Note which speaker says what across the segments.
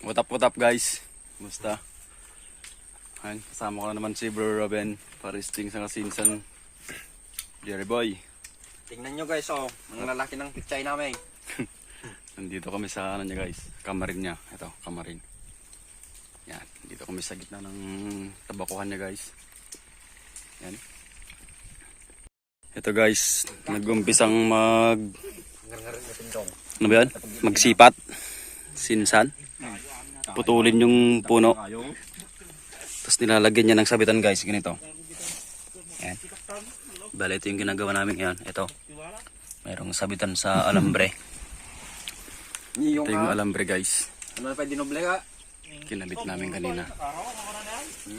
Speaker 1: What up guys? Kumusta? Ayan, kasama ko na naman si Bro Robin, paristing sa kasinsan, Jerry Boy.
Speaker 2: Tingnan nyo guys, oh, ang lalaki ng pichay namin.
Speaker 1: Nandito kami sa ano niya guys, kamarin niya. Ito, kamarin. Yan, dito kami sa gitna ng tabakuhan niya guys. Yan. Ito guys, nag-umpisang ano ba yan? Magsipat. Sinsan. Putulin yung puno. Tapos nilalagyan niya ng sabitan guys, ganito. Yan. Bale, ito yung ginagawa namin yan. Ito. Mayroong sabitan sa alambre. Ito yung alambre guys.
Speaker 2: Ano pa dinoble ka?
Speaker 1: Kinabit namin kanina.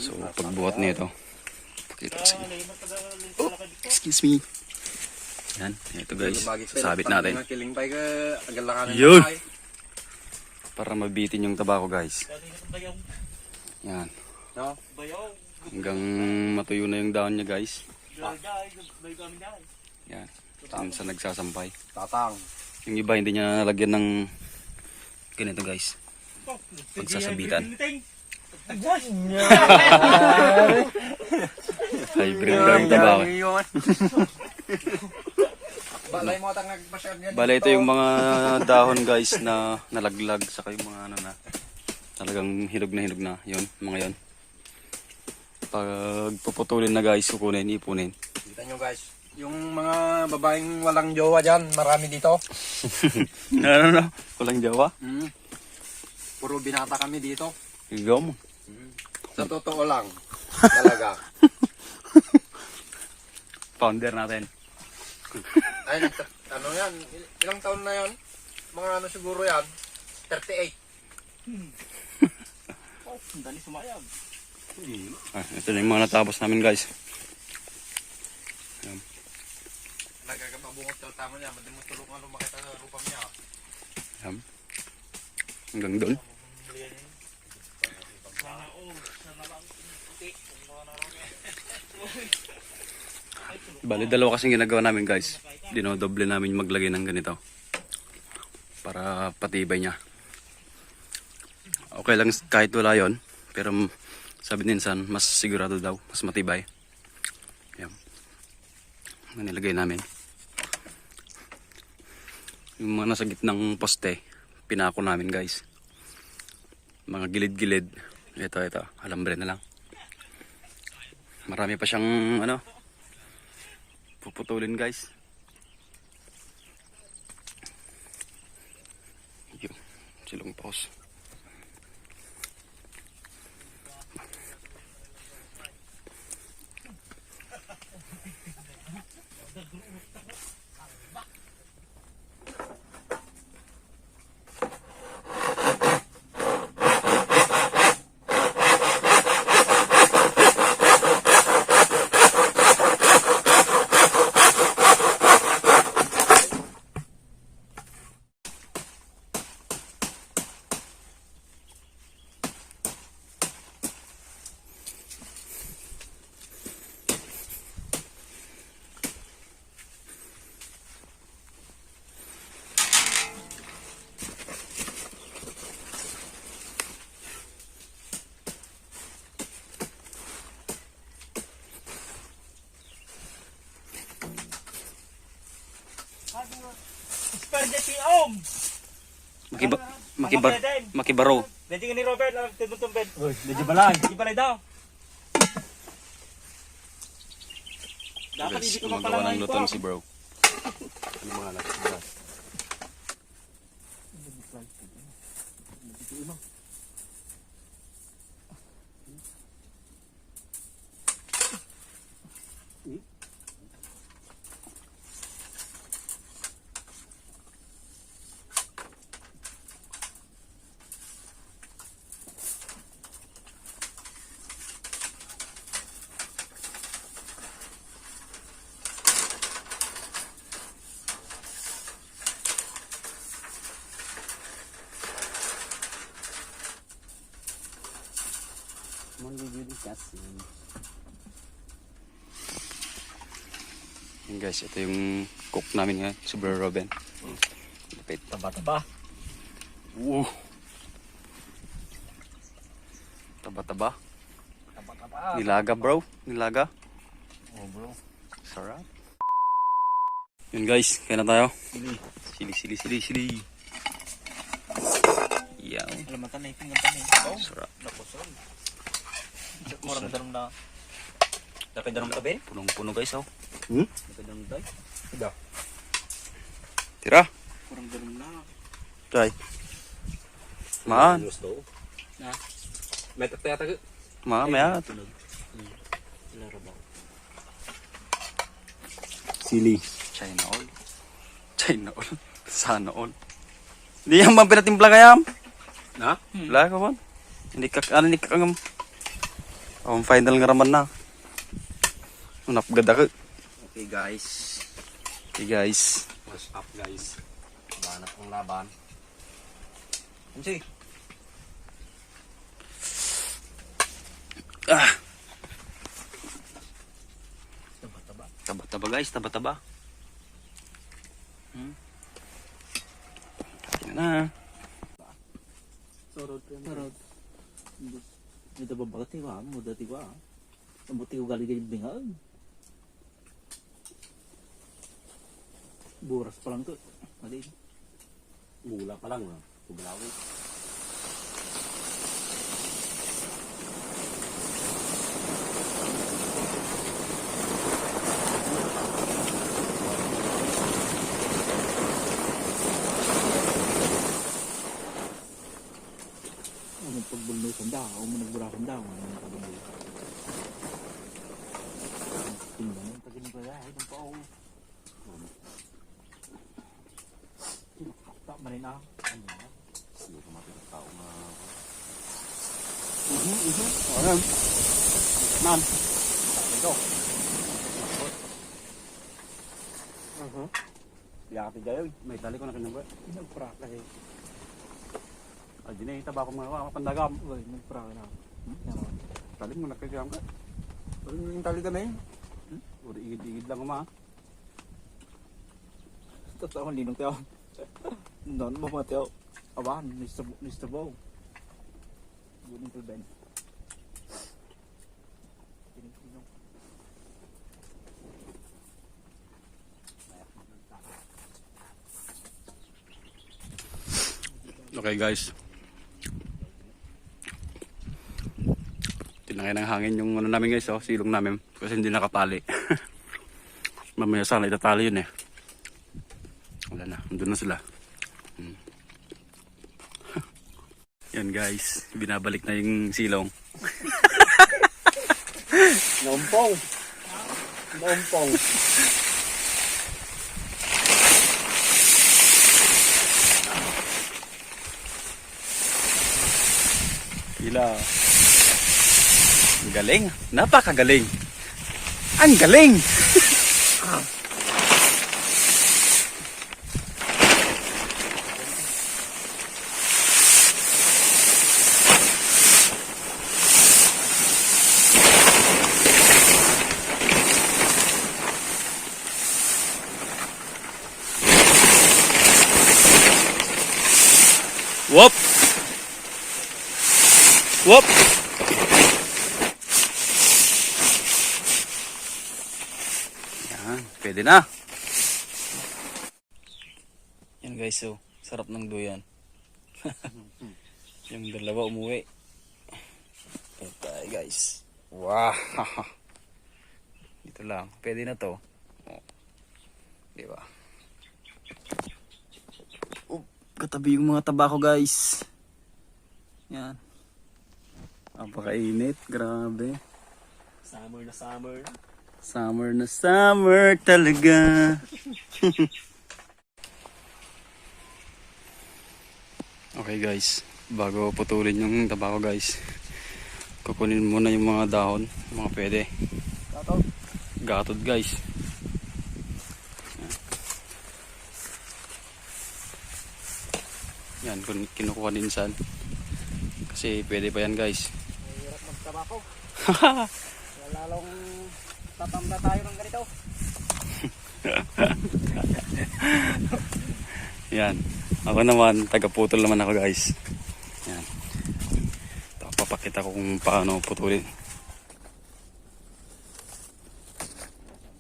Speaker 1: So, pagbuhat nito. Pakita ko sa inyo. Oh, excuse me. Yan. Ito guys. Sasabit natin. Yun. Para mabitin yung tabako guys. Yan. Hanggang matuyo na yung dahon niya guys. Yan. Yan sa nagsasampay.
Speaker 2: Tatang.
Speaker 1: Yung iba hindi niya nalagyan ng ganito guys. Pagsasabitan. Hybrid daw yung tabako. Bale, ito yung mga dahon guys na nalaglag, saka yung mga ano na talagang hinog na yun, mga yun. Pag puputulin na guys, kukunin, ipunin.
Speaker 2: Kita nyo guys, yung mga babaeng walang jowa dyan, marami dito.
Speaker 1: Ano? Walang jawa?
Speaker 2: Puro binata kami dito.
Speaker 1: Ikaw mo.
Speaker 2: Sa totoo lang, talaga.
Speaker 1: Founder natin.
Speaker 2: Ay, ano yan? Ilang taon na yan? Mga ano siguro yan? 38. Oh, dali sumayag.
Speaker 1: Ito na yung mga natapos namin guys.
Speaker 2: Nagagapabungot sa tama niya. Madi mo tulungan lumakita sa rupang niya.
Speaker 1: Hanggang doon. Bali, dalawa kasing ginagawa namin guys. Dinodoble namin yung maglagay ng ganito. Para patibay niya. Okay lang kahit wala yon, pero sabi ninsan, mas sigurado daw, mas matibay. Yan. Nilagay namin. Yung mga nasa gitnang poste, pinako namin guys. Mga gilid-gilid. Ito, alambre na lang. Marami pa siyang ano, puputulin guys. Yung silong pause. Makibaro.
Speaker 3: Nanti ni Robert lang tuntun bed. Oy, medyo balay. Di balay daw. Dapat hindi ko
Speaker 1: magawa ng luton si bro. Ano mga anak? Yan guys, ito yung cook namin ngayon, si Bro Robin. Lapit.
Speaker 3: Taba-taba.
Speaker 1: Taba-taba.
Speaker 3: Tapa-tapa.
Speaker 1: Nilaga bro. Nilaga.
Speaker 3: Oh bro.
Speaker 1: Sarap. Yun guys, kaya na tayo.
Speaker 3: Sili.
Speaker 1: Sili. Yaw.
Speaker 3: Alamatan na iting gantan eh. Oh.
Speaker 1: Sarap.
Speaker 3: Napusol. Murang darum na. Dapat darum tabi?
Speaker 1: Punong-puno guys oh.
Speaker 3: Dapat darum tayo.
Speaker 2: Ida.
Speaker 1: Tira.
Speaker 3: Murang darum na.
Speaker 1: Try. Maan.
Speaker 2: Gusto.
Speaker 3: Na.
Speaker 2: May tataya tayo.
Speaker 1: Maya.
Speaker 3: Tunog. Laro ba?
Speaker 1: Sili. China all. Sana all. Hindi yan man pinatimpla kayam.
Speaker 2: Na?
Speaker 1: Wala ka man. Hindi ka kang final nga raman na. Napagad ako.
Speaker 2: Okay guys.
Speaker 1: Okay guys.
Speaker 2: What's up guys? Banat ang laban. Ansi.
Speaker 1: Ah.
Speaker 3: Taba-taba.
Speaker 1: Taba-taba guys, taba-taba. Kaya na.
Speaker 3: Sorot. Ito ba bakit iwa? Muda tiwa. Nabuti ko galing ganyan bingag. Buras pa lang to. Mali.
Speaker 2: Mula pa lang. Puglawi.
Speaker 3: Ano pagbulno sanda? O mo nagbura sanda? Ano pagbulno? Tingnan ang tagin ko ya. Itong pao. Tak manin ah. Ano na?
Speaker 2: Sino ka mapilang tao na...
Speaker 1: Ayan. Nan.
Speaker 2: Ito.
Speaker 1: Yakati gayo. May tali ko na kinaba.
Speaker 3: Nagpra kasi.
Speaker 1: Ay, di na itaba ko mga pandagam.
Speaker 3: Uy, nagpra na.
Speaker 1: Tali mo nakikiyam ka.
Speaker 2: Yung tali kami.
Speaker 1: Uri igid-igid lang uma.
Speaker 3: Tapos ako linong tayo. Noon mo mga tayo. Awan, Mr. Bow. Gunin ko Ben. Tinong.
Speaker 1: Okay guys. Tinangay ng hangin yung ano namin guys, oh, silong namin kasi hindi nakatali. Mamaya sana itatali yun eh. Wala na, nandun na sila. Yan guys, binabalik na yung silong.
Speaker 2: Naumpong.
Speaker 1: Gila. Ang galing, napakagaling. Ang galing! Whoop! Whoop! Yan, pwede na. Yan guys, so sarap ng duyan. Yung dalawa umuwi. Ito guys. Wow! Dito lang, pwede na to. Oh. Di ba? Katabi yung mga tabako guys. Yan. Napakainit, grabe.
Speaker 3: Summer na summer.
Speaker 1: Summer na summer talaga. Okay guys, bago putulin yung tabako guys, kukunin muna yung mga dahon, mga pwede. Gatod guys. Yan, kinukuha din saan. Kasi pwede pa yan guys.
Speaker 3: Mahirap magtabako. Lalong tatanda tayo ng ganito.
Speaker 1: Yan. Ako naman, taga-putol naman ako guys. Yan. Ito, papakita ko kung paano putulin.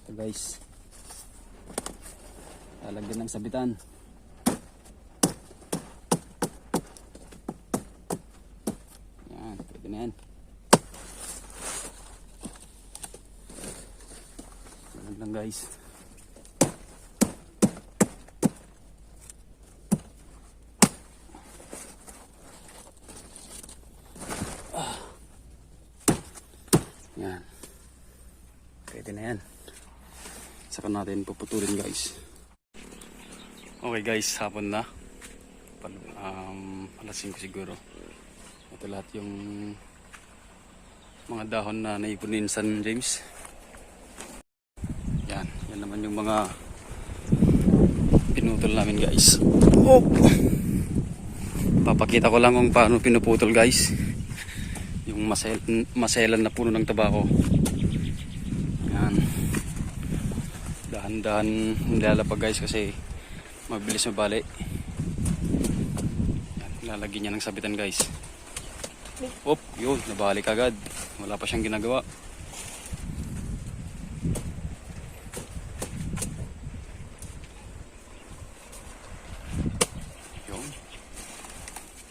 Speaker 1: Ito guys, lalagyan ng sabitan. Yan, pwede na yan. Ganun lang guys. Yan. Pwede na yan. Saka natin puputulin guys. Okay guys, hapon na. Alas 5 siguro. Ito lahat yung mga dahon na naipon ni San James. Yan. Yan naman yung mga pinutol namin guys. Oh! Papakita ko lang kung paano pinuputol guys. Yung maselan na puno ng tabako. Yan. Dahan-dahan nilalapag guys kasi mabilis mabali. Yan, lalagyan niya ng sabitan guys. Op, yun, nabali kagad. Wala pa siyang ginagawa. Yun.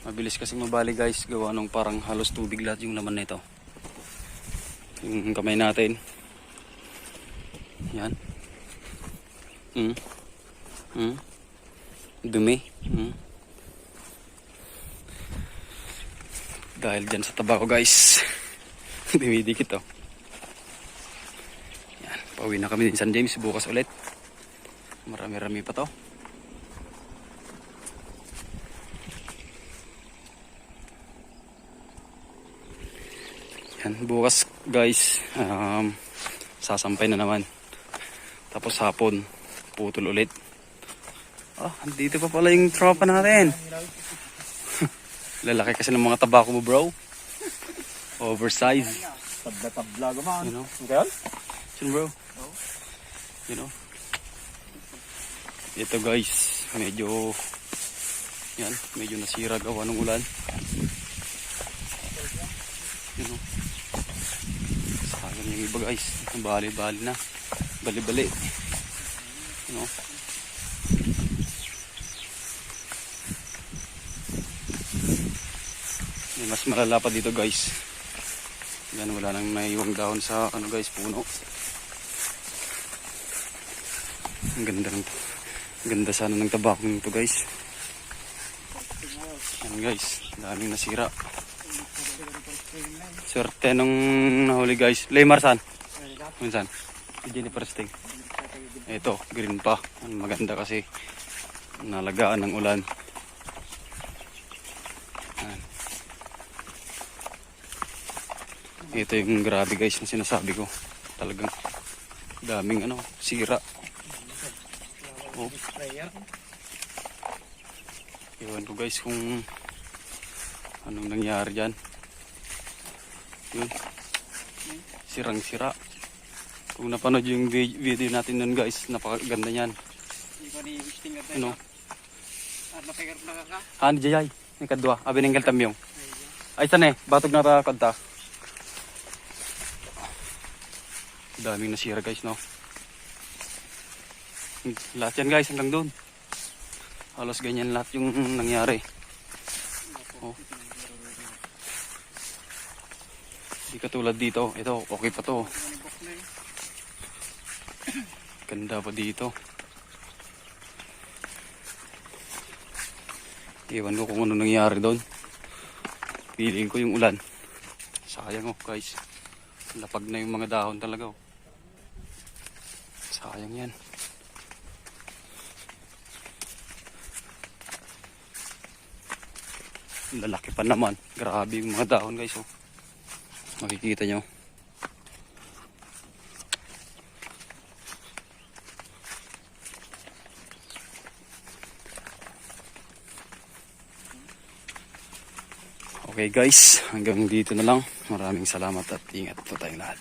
Speaker 1: Mabilis kasi mabali guys, gawa nung parang halos tubig lahat yung laman nito. Yung kamay natin. Yan. Dumi. Dahil dyan sa tabako guys. Dumidikit oh. Yan. Pauwi na kami din San James bukas ulit. Marami-rami pa to. Yan. Bukas guys. Sasampay na naman. Tapos hapon. Putol ulit. Andito pa pala yung tropa natin. Lalaki kasi ng mga tabako mo bro. Oversize.
Speaker 3: Tabla-tabla gaman.
Speaker 1: You know?
Speaker 3: Okay?
Speaker 1: Yun bro. You know? Ito guys. Medyo nasira gawa ng ulan. You know? Sayang yung iba guys. Bali-bali na. Bali-bali. You know? May mas malala pa dito guys. Yan, wala nang naiwang dahon sa guys, puno. Ang ganda sana ng tabako nito guys. Yan guys, daming nasira. Swerte nung nahuli guys. Laymar san? Minsan. Jennifer Sting. Ito, green pa. Maganda kasi nalagaan ng ulan. Ayan. Ito yung grabe guys na sinasabi ko. Talagang daming sira. Oh. Ewan ko guys kung anong nangyari dyan. Yun. Sirang-sira. Kung napanood yung video natin nun guys, napakaganda niyan. Ano jayay? Yung kadwa, abininggal tamyong. Ay saan batog na ta kanta. Daming nasira guys no. Lahat yan guys hanggang doon. Halos ganyan lahat yung nangyari. Oh. Di katulad dito. Ito okay pa to. Ganda pa dito. Ewan ko kung ano nangyari doon. Piling ko yung ulan. Sayang guys. Lapag na yung mga dahon talaga Sayang yan. Lalaki pa naman. Grabe yung mga dahon guys Makikita nyo. Okay guys, hanggang dito na lang. Maraming salamat at ingat po tayong lahat.